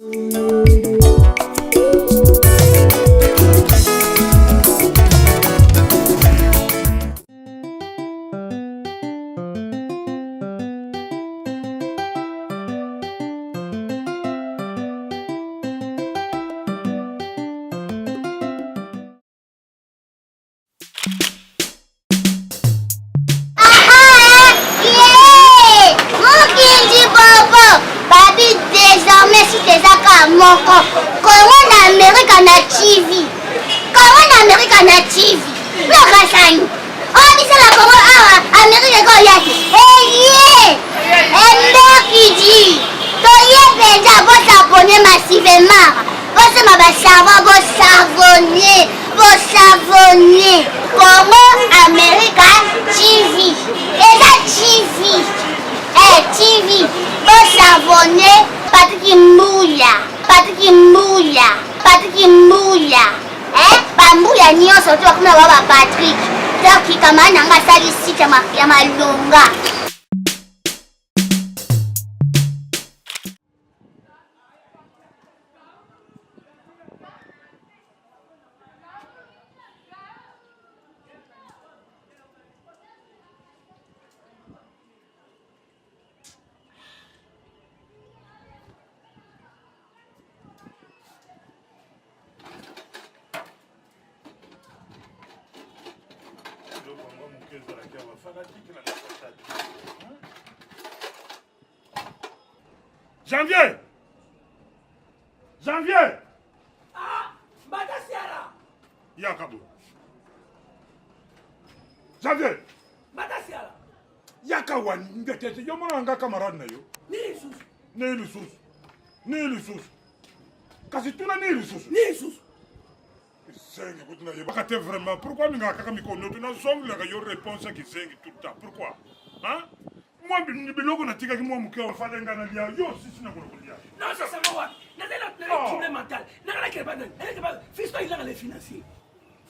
Moko kongo na amerika na tv kongo na amerika na tv lokasani oyo biso na kongo awa amerika ekoya te eye emberkidi toye mpenza bosabone massivement bosomba basavon bosavone bosavone congo america tv eza tv eh, tv bosavone patiki mbuya patiki mbuya patiki mbuya eh, bambuya nyonso to bakoma ba ba patrik donc kamara na nga asali site ya malonga. Janvier! Janvier! Ah, Mbata Siara! Yaka boye. Janvier! Mbata Siara! Yaka wani ndete yo mona nga camarade na yo. Nini lisusu? Nini lisusu? Nini lisusu? Kasi tuna nini lisusu? Nini lisusu? Kizengi kutu nayebaka te vraiment. Pourquoi olingaka kaka mikono te nazongelaka yo réponse ya kizengi tout le temps. Pourquoi? Hein? Mwa biloko natikaki mwa moke ofale nga nalia yo osisi na kolokolia. Non, c'est ça wapi? Nazali na trouble mental. Nanga nakele ba nani? Nakele ba fiston ilanga les financiers.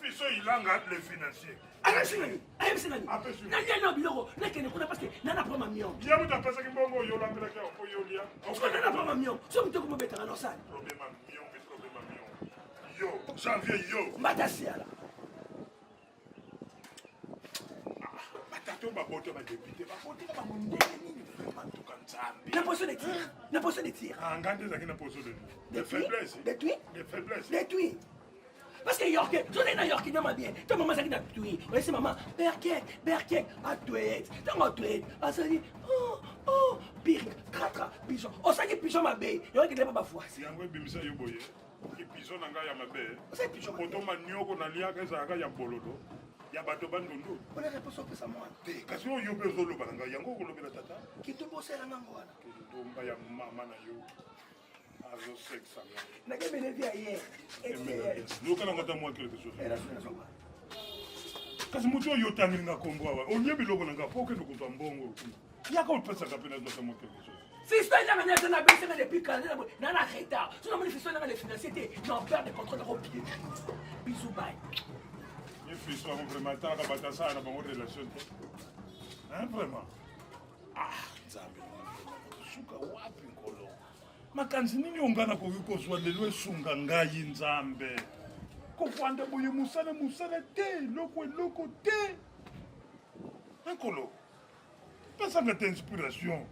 Fiston ilanga les financiers. Ayebisi nani? Ayebisi nani? Nalia na biloko nakende kuna parce que nana prend ma mion. Ye moto apesaki mbongo oyo olambelaki awa mpo yo olia. Nana prend ma mion. So moto komobetaka na osali. Problème ya mion mpe problème ya mion. Yo, janvier yo. Mbata siala. Batata oyo babota ba député babotaka bango ndenge nini vraiment ntuka nzambe. Na poso de tir. Na poso de tir. Ah nga nde ezalaki na poso de de faiblesse. Détruit. De faiblesse. Détruit. Parce que York, tozali na York nyama bien. To mama azalaki na tui. Oyesi mama, berkek, berkek, atuet. Tango atuet, azali oh oh pire, tratra, pigeon. Osaki pigeon mabe. York ndeba ba voisin. Yango ebimisa yo boye. Ki pigeon na ngai ya mabe. Poto manioko naliaka ezalaka ya bololo ya bato bandundu. Ona réponse opesa mwana. Te, kasi oyo yo mpe ozoloba na ngai yango okolobela tata. Kindomba osela ngango wana. Kindomba ya mama na yo azosekisa ngai. Nakemene vie aye. Yoka na nga ta mwa quelque chose. Kasi moto oyo otangeli nga kombo awa olie biloko na nga mpo okende kozwa mbongo kuna yaka opesaka mpe nazwaka mwa quelque chose. Fiston elanga nde aza na besanga depuis kala na na retard. So namoni fiston elanga le financier te, na perdre contrôle na ko pied crise. Bisous bye. Ye fiston yango vraiment atalaka bato asala na bango relation te. Hein vraiment. Ah Nzambe suka wapi nkolo. Makanisi nini oyo ngai nakoki kozwa lelo esunga ngai Nzambe. Kofanda boye mosala mosala te eloko eloko te. Nkolo. Pesaka te inspiration.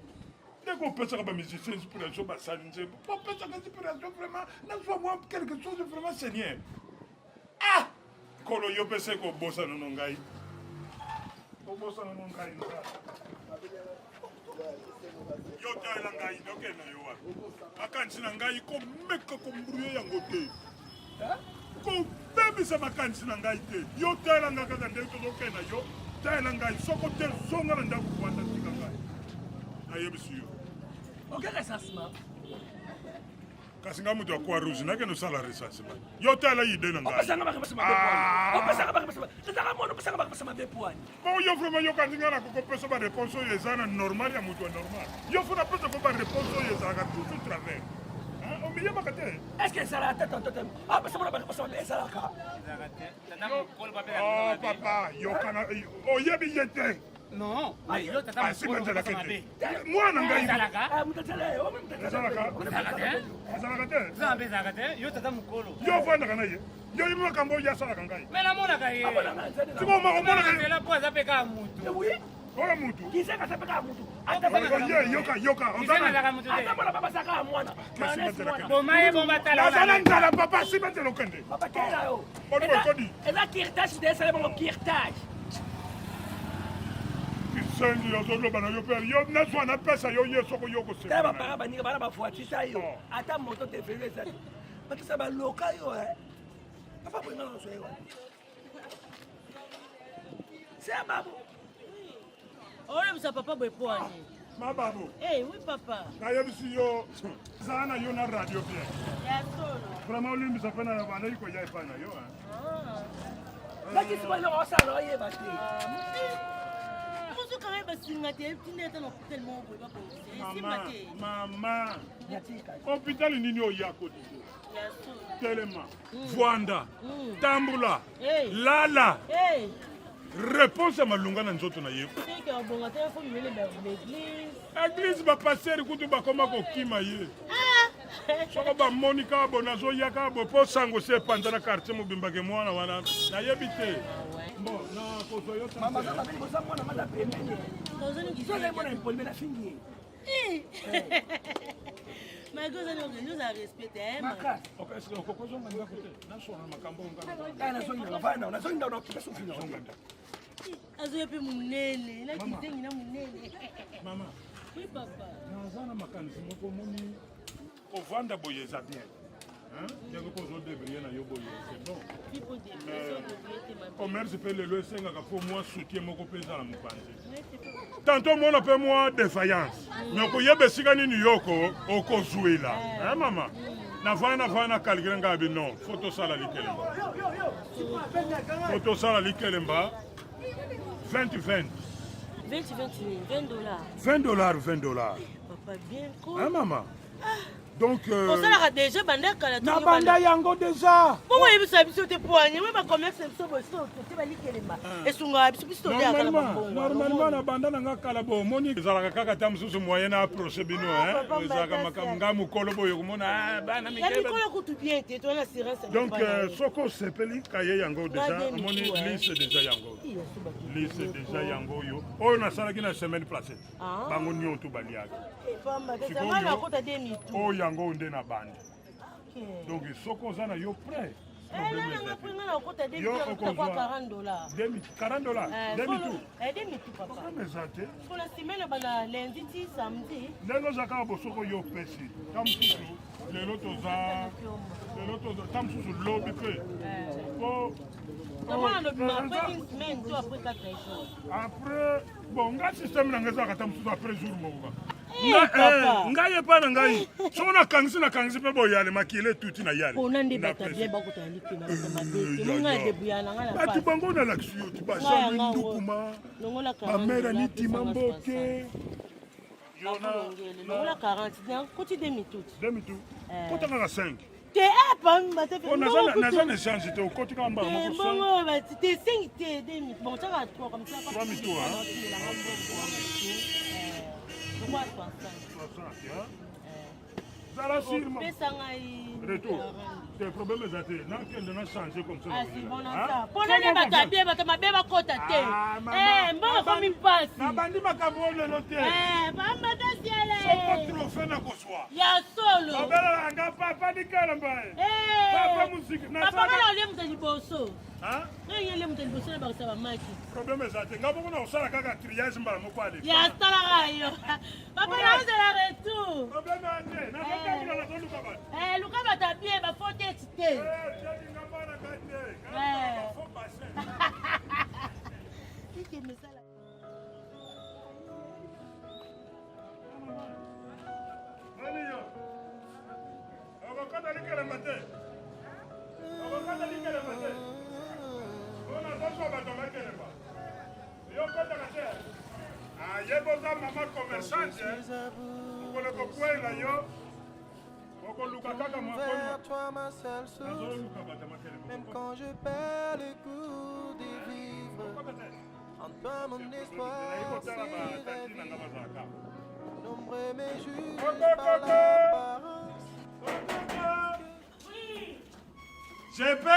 Ndenge opesaka ba musicien inspiration basali nzembo. Opesaka inspiration vraiment nazwa mwa quelque chose vraiment Seigneur. Ah! Nkolo yo pesa kobosana no ngai. Kobosana no ngai. Yo talela ngai ndokende na yo wapi? Makanisi na ngai komeka kombrouye yango te. Kobebisa makanisi na ngai te. Yo talela ngai kaka ndenge tozokende na yo. Talela ngai soko te zonga na ndako wana tika ngai. Nayebisi yo. Ok recensement. Kasi ngai moto ya croix rouge nakende osala recensement. Yo tala idée na ngai. Opesanga ba réponse mabe poani. Opesanga ba réponse mabe. Ezaka mwana opesanga ba réponse mabe poani. Bon yo vraiment yo kandi ngai nakoki kopesa ba réponse oyo eza na normal ya moto ya normal. Yo faut napesa ko ba réponse oyo ezalaka toujours travers. Hein? Omiyebaka te. Est-ce que ezalaka te tonton Temo? Ah pesa mwana ba réponse mabe ezalaka. Oh papa, yokana oyebi ye te. Non, mais yo tata Ah, simba mokolo nzela okosaka kende. mabe. Mwana ngai. Ezalaka? Ah, moto atyala ye, omi moto atyala ye. Ezalaka. Ezalaka te? Azalaka te. Nzambe ezalaka te? Yo tata mokolo. Yo ofandaka na ye. Yo yebi makambo oyo asalaka ngai. Mais namonaka ye. Amonaka nzela na- Sikoyo omonaka ye. Nzela po aza mpe kaka mutu. Eh oui, Oyo mutu. kizeka aza mpe kaka mutu. Ata Oyo mwana- ye yoka yoka. Kizenga azalaka mutu te. ata mwana papa aza kaka mwana. Kasi Mayonnaise nzela mwana. kende. Boma ye bomba tala. Naza na nzala papa simba nzela okende. Papa tela yo. Boni Eza- bokodi. eza kirtage nde esala bango kirtage. Kisengi ozoloba na yo mpe yo nazwa napesa yo ye soko yo Tala kosepela. bapara baninga bana bavoiture ta yo. Oh. Ata moto te velo eza te. Bakisa baloka yo eh. Papa boye nga nazwa ye wapi? Se ya babo. Olobisa papa boye po ani? Mababu. Eh, oui papa. Nayebisi yo zala na yo na radio bien. Ya solo. Vraiment olimbisa mpe na bandaki koya epai na yo. hein. Ah. Bakisi boye eloko osala na oyeba te. Mosuka ye basinga te tindi ata na hôpital moko boye babongisa esimba Mama, te. mama. Natika. Hôpital nini oya koti te? Ya solo. Telema, vwanda, tambola, Hey. lala. Eh, Réponse ya malunga na nzoto na ye. soki obonga te fo mimele ba l'église. Eglise bapaseri kutu bakoma kokima ye. Soko bamoni kaka bo nazoya kaka bo mpo sango se epanza na quartier mobimbake mwana wana nayebi te. Bon, nakozwa yo Mama aza mabe liboso ya mwana maza pembeni. Tozoni So azali mwana impoli me nafingi ye. Malgré ozali organise ozala respecte eh, ma. Makasi. okokozonga ndako te nasona makambo oyo ngai Kaya nazongi na vana, nazongi ndako na pesa sofi na nazonga ndako. Azoya mpe monene, na kizengi na monene. Mama, Oui papa. naza na makanisi moko omoni kovanda boye eza bien. Hein? Ndenge kozodebrie na yo boye c'est bon. Pipo de te mabe. Commerce mpe lelo esengaka fo mwa soutien moko mpe eza na mopanzi. Tanto omona mpe mwa défaillance me okoyeba esika nini yoko okozwela. Hein, mama? Navanda navanda na calcule ngai abi non, fo tosala likelemba. Fo tosala likelemba 20 20. 20 20 20 dollars. 20 dollars 20 dollars. Papa bien ko. Hein, mama? Donc Osalaka déjà banda kala na banda yango déjà. Bongo oyebisa biso te po ani oye bacommerce na biso boye soki tote balikelemba esungaka biso biso toliaka na Normalement, bambongo normalement na banda na nga kala bo omoni ezalaka kaka ta mosusu moyen na approche bino hein. papa, Ezalaka mbata makambo se. nga mokolo boye komona ah, bana ya mike mikolo kutu bien te toza na assurance ya Donc mopaya ye. soko osepeli kaye yango déjà Nga omoni demi tout, liste déjà yango Ih, ya so bato liste ebele déjà ko. yango oyo oyo nasalaki na semaine placée Ah. bango nyonso baliaki Eh, pamba te Sikoyo, nga nakota demi tout oyo yango oyo nde na bandi Ok. donc soki oza na yo prêt Eh, problème nga eza nanga te. mpe nga nakota demi Yo tout nakota kwa okozwa 40 dollars 40 dollars Eh, demi solo- tout eh, demi tout papa problème eza te mpona semaine bana lundi ti samedi ndenge oza kaka bosoko yo opesi ta mosusu lelo toza lelo toza ta mosusu lobi mpe po namona lobima Eh, après eza- une semaine to après 4 jours après bon nga système na ngai ezalaka ta mosusu après jour moko kaka Eh, Nga- papa. eh, ngai epai na ngai soko nakangisi nakangisi mpe boyale makila etuti na yale mpona nde bato Napesi. ya bien bakota likema bato mabe Eh, te monga ya, ya. debrouilla na nga na bato pasi bango nalakisi yo ti Ngai basali yango. ndukuma longola 40 bamere dollars, nitima pesanga mboke yo na 60. longola 40 nakoti demi tuti demi tu Eh. kota kaka 5 te apa Po naza na échange te okoti kaka mbala moko 5 mbongo te 5 te demi bon tiaka 3 comme ça Trois mitu, hein. longola 60 60 hein? zala sirma opesa ngai retour te problème eza te nakende na change comme ça Ah, c'est bon, Hein? ça. mpona nde bato ya bien bato mabe bakota te Ah, mama. Eh, mbongo ekomi mpasi nabandi makambo oyo lelo te bambata soko siele trophée nakozwa ya solo babelelaka nga papa likelemba ye Eh. papa musiki papa nga na olie moto ya liboso Hein? ndenge olie moto ya liboso na bakisa bamaki problème eza te nga moko na kosala kaka triage mbala moko ale ya salaka yo papa naozela retour problème eza te nazotambola nazoluka bato Eh, luka bato ya bien bafo teti te Eh, telinga bana nga te Eh. Faux bassin. Ike mesala. Nani yo? Okokata likelemba te. Okokata likelemba te. Mpo nazozwa bato makelemba. Yo okotaka te. Ah, ye boza mama commerçante. Mokolo kokwela yo. Okoluka kaka mwa Vers toi, ma seule source, Nazoluka bato makelemba. même quand je perds le goût de vivre. Okokata te. En toi mon espoir kotala s'est batati na ravi. nga bazalaka. Nombreux mes juges Koko, par koko. l'apparence. GP.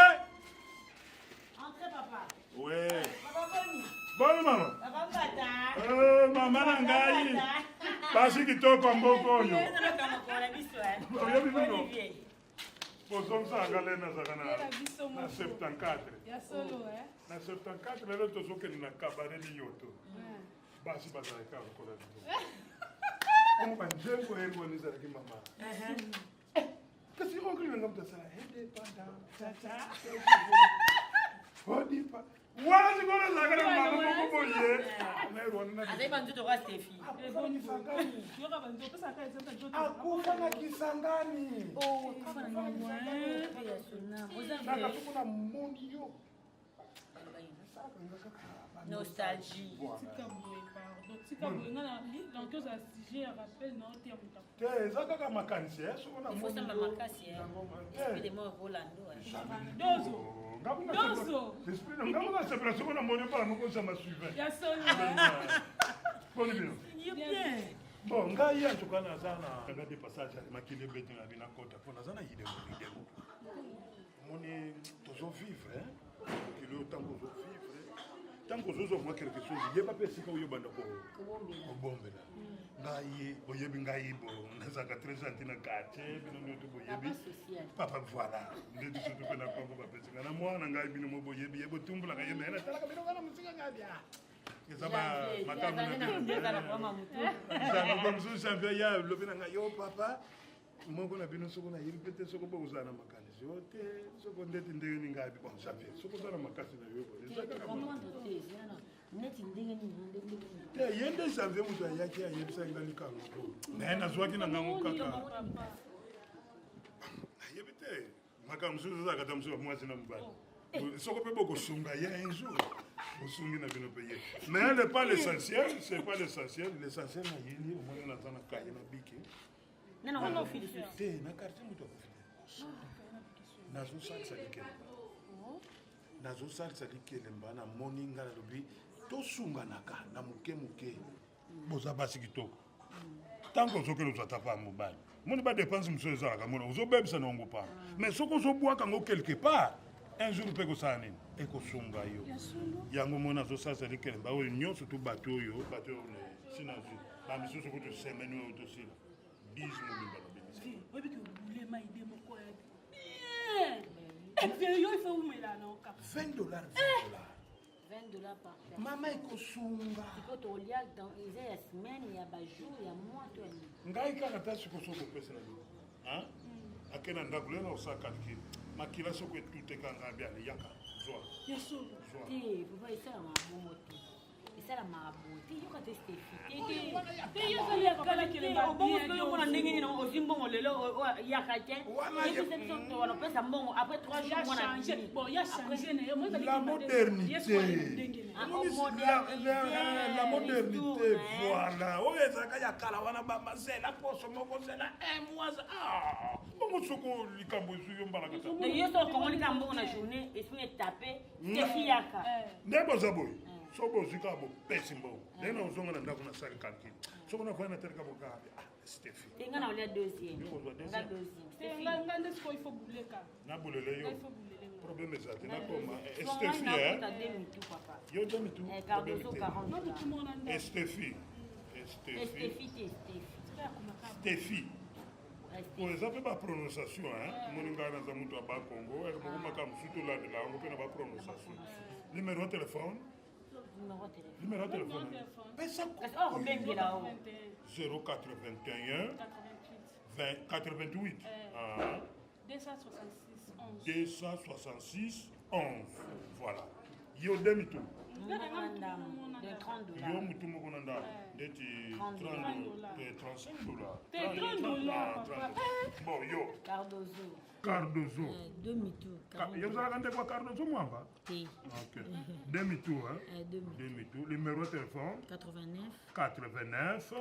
Entrez, papa. Oui. Papa Boni. Boni mama. Papa Mbata. Mama na ngai. Basi kitoko ya mboka oyo. Oyebi bino. Bozongisaka le nazalaka na 74. Ya solo, eh? Na 74 lelo tozokende na cabaret liyoto. Basi bazalaka lokola bino. Omo banzembo eri wana ezalaki mama. Kasi oncle na nga moto asala indépendant. Odipa. Wana sikoyo nazalaka na mama moko boye. Na eri wana na Azali banzoto kwa Stefi. Yoka banzo, opesaka exemple ya nzoto. Akufa na Kisangani. Naka soko na moni yo. Nostalgie. Tika boye, pardon. Tika boye, nga na donc ozala sujet ya rappel na yo te ya moto. Te, eza kaka makanisi eh, soko na Il faut moni samba yo. makasi, eh. Esprit de mort Rolando. Dozo. Dozo. Esprit na ngambo nasepela soko na moni mpala moko ozama suivant. Ya solo. Boni bino. Bien. Bon, ngai en tout cas naza na nga de passage ya makili ebeti na bino akota mpo naza na ideo ideo. Omoni tozovivre hein? Mokili oyo ntango ozovivre, ntango ozozwa mwa quelque chose, yeba mpe esika oyo obanda kobombela. Ngai boyebi ngai bo nazalaka très gentil na quartier, bino nyonso boyebi. Papa, voilà, nde biso to mpe na kongo bapesi ngai na mwana ngai, bino mo boyebi ye, botumbulaka ye, me natalaka bino ngai na mosika ngai bia eza makambo na bino. Nzambe mosusu janvier ya lobi na ngai yo papa moko na bino, soko nayebi mpe te soko bokozala na makanisi yo te, soko ndeti ndenge nini ngai bon janvier soko oza na makasi na yo boye, eza kaka Neti ndenge nini, ndenge nini. Te, ye nde janvier moto ayaki ayebisaki nga likambo naye nazwaki na ngango kaka nayebi te. Makambo mosusu ezalaka ta mosusu ya mwasi na mobali, soko mpe bokosunga ye un jour, bosungi na bino mpe ye, mais le pas l'essentiel, c'est pas l'essentiel. L'essentiel nayeli omoni naza na kaye na biki. Nana wana ofi lisusu. Te, na quartier moto akufi te. Nazosalisa likelemba, nazosalisa likelemba. Namoni ngai nalobi tosunganaka na moke moke. Boza basi kitoko. Ntango ozokende ozwa ta pa mobali, moni badépenses mosusu ezalaka mona ozobebisa na yango pamba, mais soki ozobwaka yango quelque part, un jour mpe ekosala nini, ekosunga yo. Yango moni azosalisa likelemba oyo nyonso tu bato oyo, bato oyo si nazwi bamisusu kutu semaine oyo tosila 10 mobimba babimisa. Oyebi ke obulema ide moko ya bien. Epe yo ife umela na oka. 20 dollars, 20 dollars. 20 dollars par personne. Mama, ekosunga. Sikoyo tokolia dans eza ya semaine, ya bajour, ya mois to ya nini? Ngai kaka ta siko soki opesela bino ake na ndako lelo osala calcul, makila soko etuteka ngai biale yaka zwa. Ya solo. Zwa. Te papa, esalamaka bongo te, esalamaka boye te. Yoka te, Stefi, te te. Te, yo ozali ya kala kelemba. Obongo sikoyo omona ndenge nini ozwi mbongo lelo yaka te, yebisa biso wana opesa mbongo après 3 jours mwana. Changer. Bon, ya changer na yo. Moi, ezali La kima modernité. Yesu ali ndenge na ye. Omoni, la modernité, voilà. Oyo ezalaka ya kala wana, bamazela poso moko zela un mois. Ah, bongo soko likambo ezwi yo mbalaka ta. Yo so okongoli kaka mbongo na journée, esprit etape Stefi yaka. Nde boza boye, so bozwi kaka bopesi mbongo, ndenge na ozonga na ndako nasali calcul, soko nakoya nateleka bokaka ah Stefi. Te, nga na olia deuxième. Yo kozwa Nga deuxième. deuxième. Te, nga nde sikoyo il faut buleka. Nabulele yo. Il faut bulele nga. Problème eza te, nakoma Ngai Estefi. nakota deux mitu, papa. Yo deux mitu. Cardozo Problème te. 40. Nga mutu moko na ndako. Estefi, Estefi. Stefi te, Stefi. Stefi po eza mpe baprononciation. Moni ngai naza moto ya Bakongo ere moko, makambo mosusu tolandela yango mpe na baprononciation. Numéro ya telefone? Numéro téléphone. Numéro ya telefone pesa. Kasi oyo kobengela o. 081 20 88 ah, 266 11. 266 11, voilà. Yo deux mitu. De 30 dollars. Yo mutu moko na ndako ndeti 30 30, te, 35 dollars. Te, 30 dollars, papa. Bon, yo. Cardozo. Cardozo. Deux mitu. Yo ozalaka ndeko ya Cardozo Mwamba? Te. Ok, deux mitu, hein? Deux mitu. Deux mitu. Numéro de téléphone? 89. 89.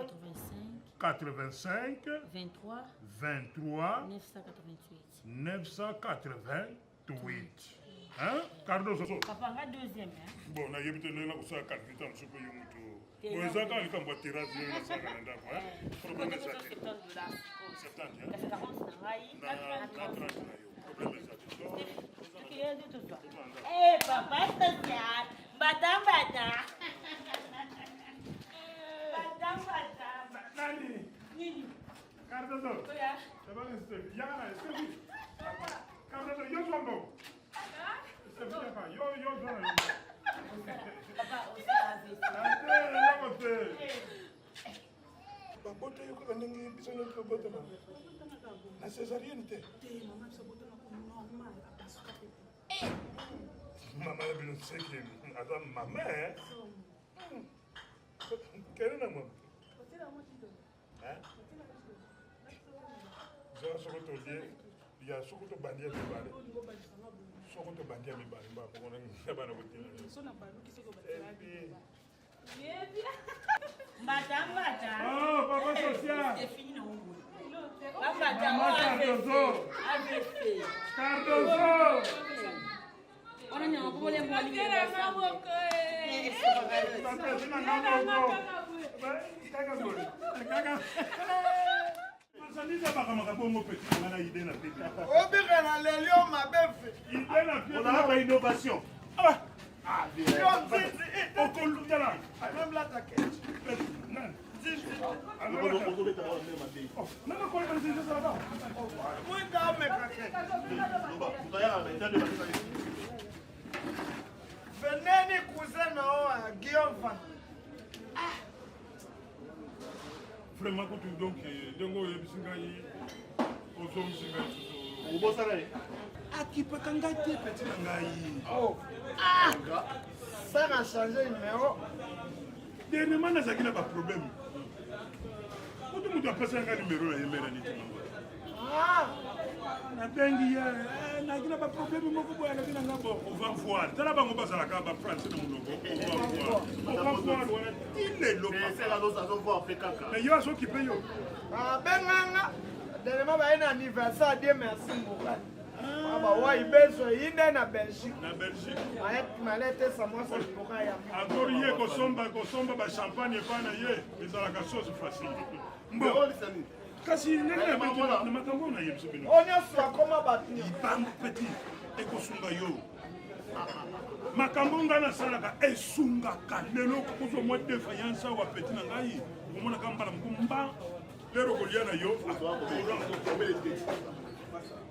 85. 85. 23. 23. 988. 988. Hein? Cardozo. Papa nga deuxième hein. Bon, nayebi te ndenge nakosala calcul ta mosusu mpe yo motu. Bon, eza kaka likambo ya terrasse ndenge nasalaka na ndako. Hein? Problème eza te. 70 hein? Kasi 40 na ngai. Na 30 na yo. Problème eza te. Eh papa social. Mbata mbata. Mbata mbata. Nani? Nini? Cardozo. Oya. Ça va, Stevie? Yaka na Stevie. Cardozo, yo zwa mbongo. Stevie, yaka. Yo, yo zwa na yo. Papa, osala AVC. Ate, eloko te. Babota yo kaka ndenge biso nyonso tobotama. Na césarienne te. Mama na bino seke aza mama eh? Kende na mama. Hein? Zala soko tolie ya soko tobandi ya mibale soko tobandi ya mibale mba bongo na bana kotela. Mbata mbata. Oh, papa social. C'est fini na ongo. Mbata Mama Cardozo. AVC. Cardozo. Wana nyama pobole mwali. Marchandise abakamaka bongo petit nga na idée na pipi. Obika na lelio mabe fe. Idée na pipi. On a pas innovation. Ah. Yo nzinzi. Okolutala. Même la takete. Nani? Nzinzi. Nana koyeba nzinzi ezalaka. Mwinda ameka ke. Veneni cousin na oyo Guillaume Van. Vraiment kutu donc ndenge oyebisi ngai ozongisi ngai susu. Obosana ye. Akipaka ngai te petit na ngai. Oh. Sara changer numéro. Dernièrement nazalaki na baproblème. Kutu moto apesaki ngai numero na ye mera neti mango. Ah. Nabengi ye naki na baproblème moko boye alobi na ngai bon on va voir. Tala bango bazalaka bafrançais na monoko on va voir. On va voir wana ti lelo. Mais yo azokipe yo. Ah benganga. Dernièrement baye na anniversaire Dieu merci Mourad. Bawa ibezo yinde na Belgique. Na Belgique. Malete sa mwasa liboka ya. Encore ye kosomba kosomba ba champagne epai na ye ezalaka chose facile. Bon. Kasi ndenge na beti na makambo oyo nayebisi bino. Oyo nyonso akoma bato. Libango petit ekosunga yo. Makambo ngai nasalaka esungaka lelo kozwa mwa defaillance awa petit na ngai omonaka mbala moko mba lero kolia na yo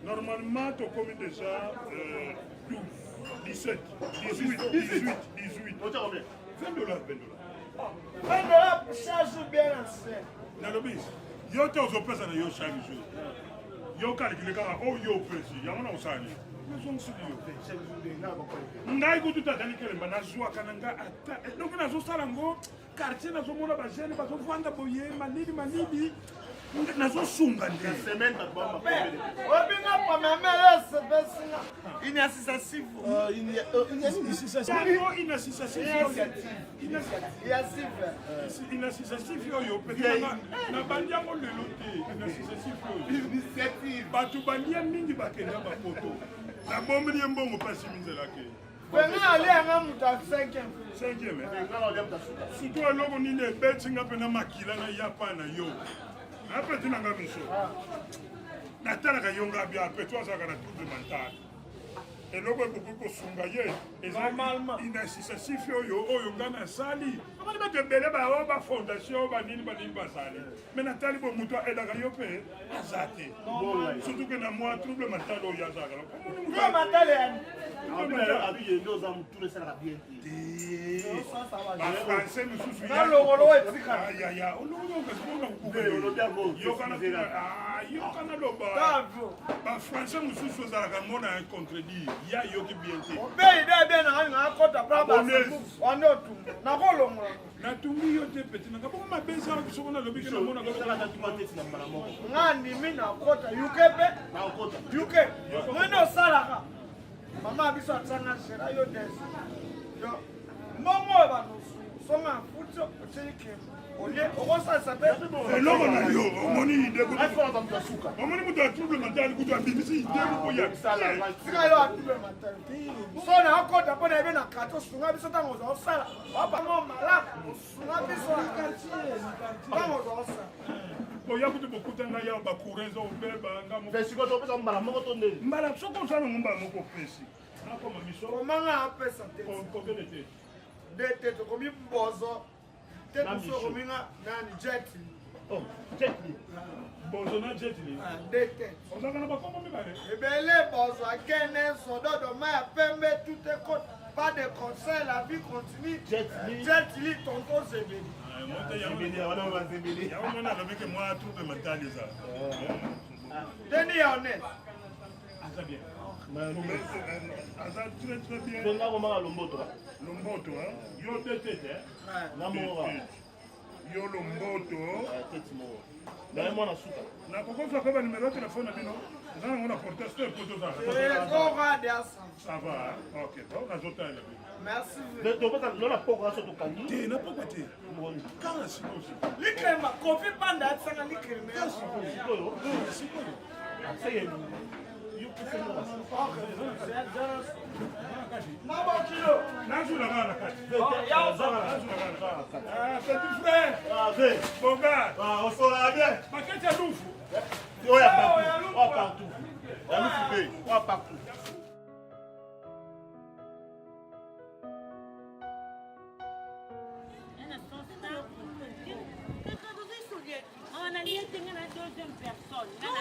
normalement tokomi déjà 12 17 18 18 18 20 dollars 20 dollars 20 dollars chaque jour bien ancien. Nalobi yo te ozopesa na yo chaque jour yo calcule kaka oyo yo opesi yango na kosala nini nazongisili yo ngai kutu tata likelemba nazwaka na ngai ata eloko nazosala ngo quartier nazomona bajeune bazovanda boye malili malili nazosunga nde Obinga premièrement esepesinga. Inasisasifu. Yango inasisasifi oyo pete nabandi yango lelo te inasisasifi oyo bato balia mingi bakenda bapoto nabombeli ye mbongo mpasi minzela ke Pena alianga moto ya 5e. 5e surtout eloko nini ebeti nga mpe na makila na yapa na yo apeti na nga miso natalaka yo nga bia apeti azalaka na trouble mental eloko ekoki kosunga ye eza inasisasifi oyo oyo nga nasali amoni bato ebele bao bafondation banini banini basali me natali bo moto aedaka yo mpe aza te surtout ke na mwa trouble mental oyo azalaka Trouble mental yani bafrançais mosusu Nalongolo oyo etikala. yaya olongolo kasi mpona yokana loba bafrançais mosusu ozalaka mona un contredire ya yoki bien te Obeyi de bien na nga akota pra ba wana otumba. Nakolongola. Natumbi yo te petit nanga bongo mabe eza soko nalobi ke namonaka Nga ndimi nakota UK mpe. UK. Mwene osalaka. Mama biso atanga gera yo des. Yo mbongo oyo banosu songa futi otieli crème olie okosalisa mpe eloko na yo omoni ide omoni moto ya trouble mental kutu abimisi ide moko ya tika yo atrouble mental so na okota mpo na yebe na quartier osunga biso ntango oza osala wapango malamu osunga biso na quartier ntango oza osala oya kutu bokuta ngai awa bacourant eza obeba nga sikoyo topesa mbala moko to ndeni mbala soki oza nango mbala moko opesi nakoma miso komanga apesa te kokende te nde te tokomi bozo te mosusu okomi nga nani jet oh, jet bozo na jet li ah, nde te ozalaka na bakombo mibale ebele bozo akene sododo mai ya pembe tout ekota pas de conseil la vie continue jet li jet li tonton zebeli yango mwana alobiki mwa trouble mental eza teni ya honnête aza bien aza très très bien nga komaka lomboto lomboto yo te te te na moko yo lomboto teti moko naye mwana suka nakokozwa mpe banimero ya telefone na bino eza nango na porte ste po tozala ça va ok donc nazotalela bino merci topesa lola poko aso tokangi te na poko te kaka sikoyo likrema kofi panda atisaka likrema sikoyo sikoyo seye nazula kaka na kati petit frère boga osola bien baketi ya lufu oya partout oya partout ya lufu mpe oya partout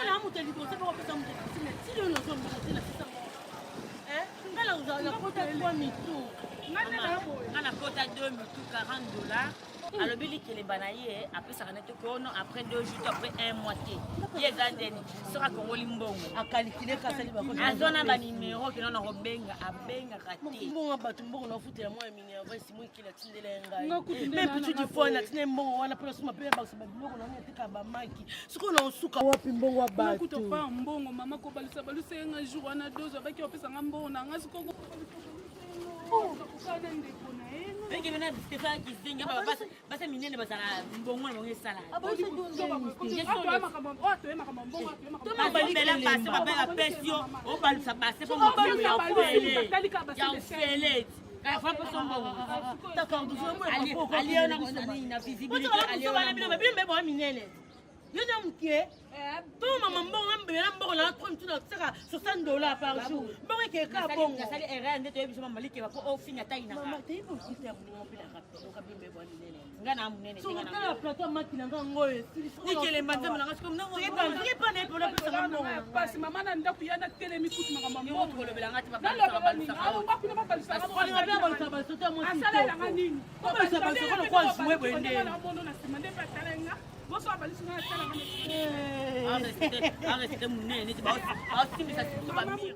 na moto ya liboso mpe kopesa moto ya liboso mais ti lelo nazwa mbongo te na sisa mbongo nga nakota 3 mitu nga nakota 2 mitu 40 dollars alobi likelemba na ye apesaka nete kono après 2 jours to après 1 mois te ye eza ndeni soki akongoli mbongo akalikile kasali azwa na banimero keno na kobenga abengaka te mbongo bato mbongo nafutela mwa ya minerva esimo ekeli atindela ye ngai me pitu difone atindela mbongo wana mpona suma mpe bakisa babiloko na ngai ateka bamaki sikoyo na osuka wapi mbongo ya bato mbongo mama kobalusa balusa ye nga jour wana dozo abaki opesa nga mbongo na nga sikoyo Benge bena Stéphane Kizenga basa minene bazala mbongo na bango esala. Bela base babela pesi yo obalusa base po mobali ya ofele ya ofele. Na visibilité aliona bino bino mbe boa minene. Yo na moke to mama mbongo mbela mbongo na 3 mitu na saka 60 dollars par jour mbongo ekeka bongo nasali erreur nde toyebi biso mama likeba po ofinga tai na mama te ipo kita ya moninga mpe na rappel okabi mbe bwa minene nga na munene te nga na plateau maki na nga ngoyo likelemba nzambe na nga sikoyo soki pa na ye pona pesanga mbongo pasi mama na ndako ya natelemi kutu makambo mbongo kolobela nga te asalelanga nini aresite monene neti baosimbisa biso bamire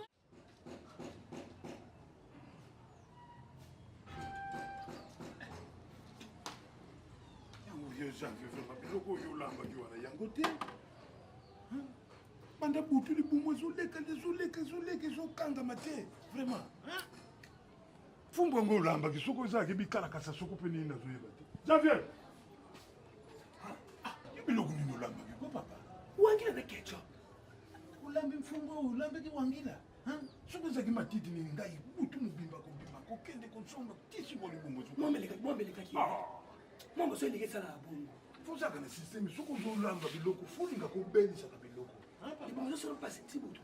yango vieux janvier vraiment biloko oyo olambaki wana yango te banda butu libumu ezoleka ezoleka ezoleka ezokangama te vraiment fumbu yango olambaki soki ezalaki bikalakasa soko mpe nini nazoyeba te janvier yo biloko nini olambaki ko papa wangila na ketchup olambi mfumbu oyo olambaki wangila soki ezalaki matiti nini ngai butu mobimba kobima kokende kozonga tisiko libongo mwambelekaki mwambo so eleki esalaka bongo fozalaka na systeme soki ozolamba biloko folinga kobelisaka biloko libongo ezosala mpasi ti butu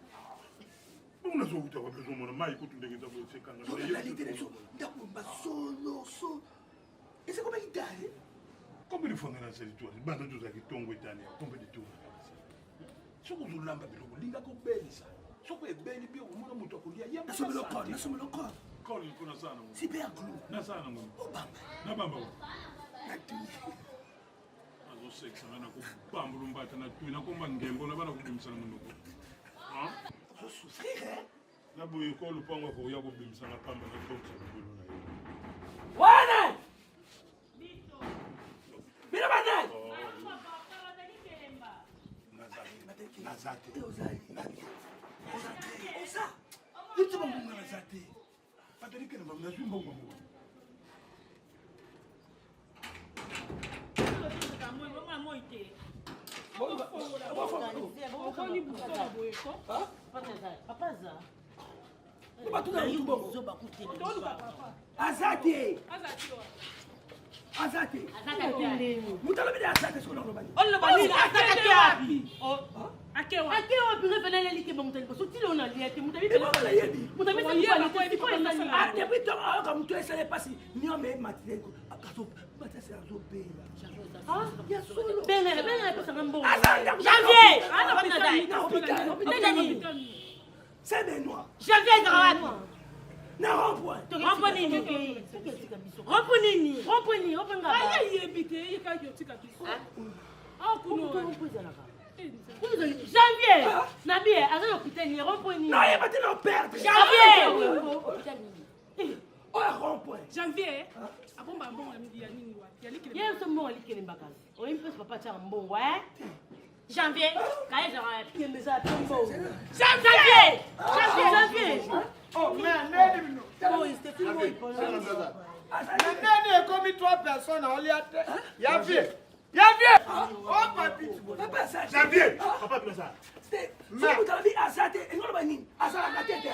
bongo nazowuta wapi ozomona mai kutu ndenge eza boye esekanga tolali te na biso ndako basolo so esekomaki dale combien de fois nga nasali tour banda tozalaki ntongo etani combien de tour soki ozolamba biloko linga kobelisa soki ebeli bi okomona moto akolia nasomela kol nasomela kol kol mpo nasala nango super glue nasala nango obamba nabamba wa natui azosekisa nga nakobambulu mbata na tui nakomba ngembo na bana kobimisa na monoko ozosouffrir na boye ko lopango akoya kobimisa na pamba na tokisa libolo na ye wana bino banani naza te oza yebisa bangonga naza te bato likelemba nazwi mbongo yango. moi te. Okoni busoba boye ko. Papa aza. Batuna mutu bongo. Aza te. Aza te. Moto alobi aza te soki naloba nini. Oloba nini? Azaka te wapi? Ake wapi? Ake wapi? Revenant eliki ba moto ya liboso tilo na lia te moto Ebongo nayebi. moto Ah, depuis ntango ayoka moto esala mpasi nyama ematile matasi azobela ya solo Benga benga epesanga mbongo. Aza ndako. Janvier! Na Hôpital. na hôpital. Hôpital nini? Saint Benoît. Janvier ezaka wapi? Na rond-point. Rond-point nini? Rond-point nini? Rond-point nini? Rond-point ngaba. Aye yebi te ye kaka otika biso. Awa kuna Rond-point ezalaka. Janvier! Nabi aza na hôpital nini? Rond-point nini? Nayeba te na perdre. Janvier! Oyo rond-point. Janvier abomba mbongo ya nini wapi? Ya likele. Ye so mbongo alikele mbakasi. Oyebi mpesi papa atiaka mbongo eh? Janvier, kaye ezaka wapi? Kembe eza pe mbongo. Janvier! Janvier! Oh, mais neni bino. Oyo Stéphine Moyi polo. Mais neni ekomi trois personnes aolia te. Ya vie. Ya vie. Oh papi. Papa aza te. Janvier. Papa bino aza. Soki moto alobi aza te, elingi oloba nini? Azalaka te te.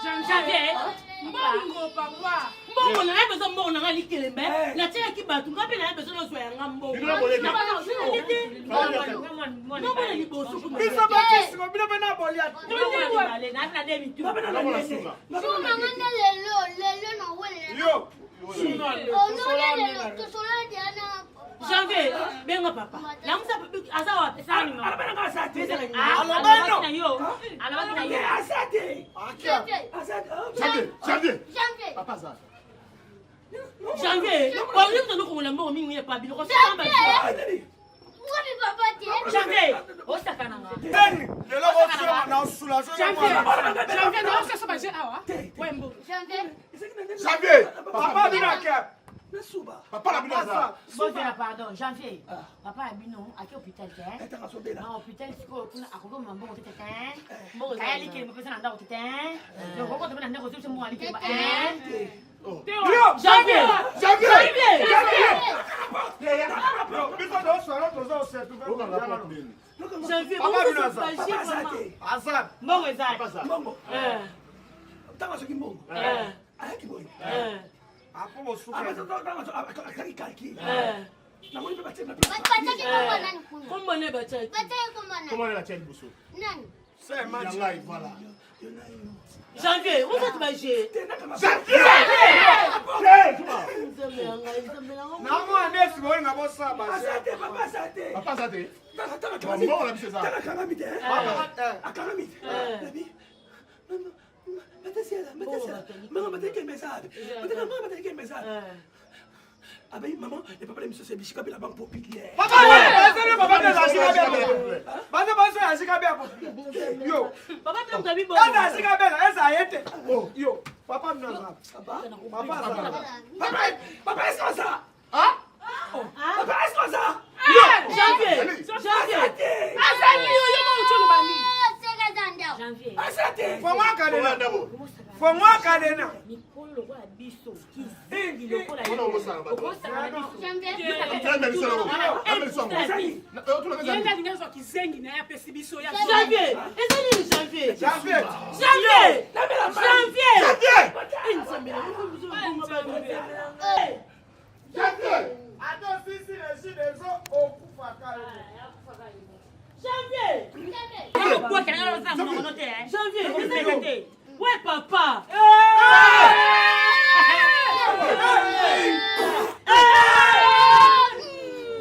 Janvier! Mbongo papa. Mbongo na ye bezo mbongo na nga likelembe. Eh. Natielaki bato nga mpe na ye bezo nazwa yanga mbongo. Bino boleki. Mbongo na liboso kuna. Biso batisiko bino mpe na bolia te. Papa na Longola nene. suka. Suma nga nde lelo lelo na welela. Yo. Ono lelo tosola dia na. Janvier, benga papa. Lamusa aza wapi? Aloba nanga aza te. Alobaki na yo. Alobaki na Te yo. aza te. Janvier. Aza te. Janvier. Janvier. Janvier. Papa aza. Janvier, olingi tondo kongola mbongo mingi ya pa biloko. Janvier. Nani? Wapi papa te? Janvier, osaka na nga. Neni lelo osula na osula so Janvier. mwana. Janvier na osasa baje awa. Wa mbongo. Janvier. Janvier. Papa bino ake. Nasuba. Papa na bino aza. Bozela pardon, Janvier. Papa ya bino ake hôpital te. Etaka azobela. Na hôpital sikoyo kuna akoki komema mbongo te te. Mbongo Kaya likele mopesa na ndako te te. Donc okota mpe na ndako ozobisa mbongo ya likele. Yo. Janvier. Janvier. Janvier. Biso tozosala toza osetu. Okanga porte nini? Janvier, Papa bongo bino aza. baje Papa aza vraiment. te. Aza. Mbongo eza. Papa aza. Mbongo. Eh, Ntango azoki mbongo. eh, Ayaki boye. eh, Apo bosuka. Akaki calcul. eh. Namoni mpe batie na place. Bataki kombo nani kuna? Kombo ne batiaki. Bataki kombo nani? Comment on la tient liboso? Nani? C'est match. Ya ngai, voilà. Janvier, ozati baje. Te nakanga. Janvier. Te, Zuma. Nzambe ya ngai, nzambe na ngai. Na mwana nesi bolinga bosala Aza baje. te papa aza te. Papa aza te. Tala tala Ba mbongo na biso eza. Tala akangami te. Eh. Akangami te. Eh. Nabi. Matasiela, matasiela. Mama mataki message. Mataki mama mataki message. Eh. Abeyi maman, le papa la mission c'est bisika la banque populaire. Papa bazali papa nde azika bela. Baza bazo azika bela. Yo. Papa mpe moto abi Eza bongo. azika bela, eza ye te. Yo. Papa bino aza. Papa, Papa aza. papa, papa est-ce qu'on ça? Ah? Papa est-ce qu'on ça? Janvier, Janvier. Aza te. Azali yo yo mo otolo bani. Seka zanda. Janvier. Aza te. Fongwa Comment kadena. ndabo? Fongwa kadena. Mikolo lokola biso, kizingi lokola Mpona okosaka bato. okosaka na biso. Janvier. Nzambe biso yango. Nzambe biso yango. Azali. Na- eh, otuna Ye eza nde nini? alingi azwa kizengi na ye apesi biso ya Janvier, eza nini Janvier? Janvier. Janvier. Namela mai. Janvier. Janvier. Eh, nzambe na ngai, biso bongo ba nzambe na ngai. Janvier. Ata osisi regi des eaux okufaka yo. Janvier. Okobwakela nga loza mongono te. Janvier, eza Okobwakela nini? te. Ouais, papa.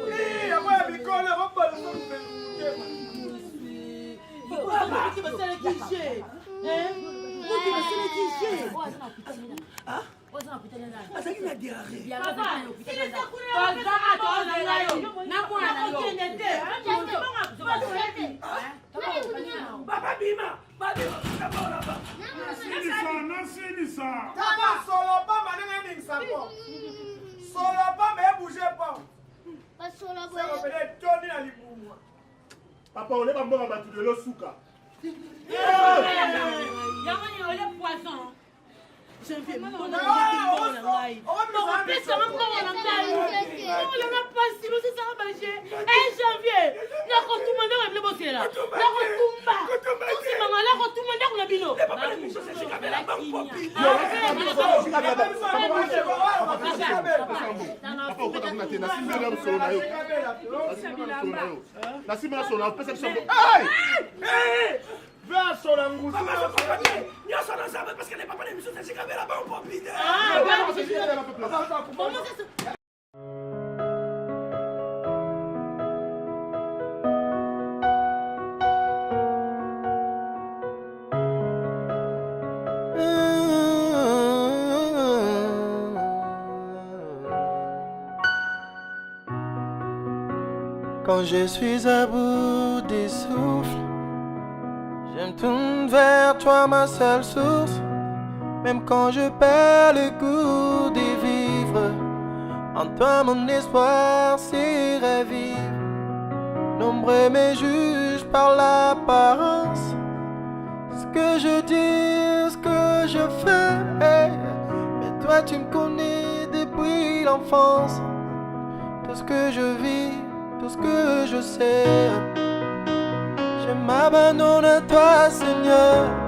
Eh, yango ya mikolo ekobalisa motema. Moki basalaki je. Hein? Moki basalaki je. Oyo aza na hôpital nini? Oyo aza na hôpital nini? Azalaki na diarrhée. Toza tozela yo. Na mwana na yo. Nakokende te. Papa bima. Babima. Papa. Nasilisa, nasilisa. Tata solo pamba ndenge eningisa po. Solo pamba ebouge po. Basola Seko boye. pene etondi na libumu. Papa oleba mbongo bato lelo suka. Yango nini ole poison. Janvier, mbongo na ngai. Mbongo pesa mbongo na ngai. Mbongo na pasi, losisaka baje. Eh, Janvier. Okosela nakotumba tosimanga nakotumba ndako na bino. Sola ngusu nyonso naza parce que le papa na biso sezikabela banque populaire. Quand je suis à bout des souffles, je me tourne vers toi, ma seule source. Même quand je perds le goût de vivre, en toi mon espoir s'est ravive. Nombreux me jugent par l'apparence. Ce que je dis, ce que je fais. Mais toi tu me connais depuis l'enfance. Tout ce que je vis, tout ce que je sais. Je m'abandonne à toi, Seigneur.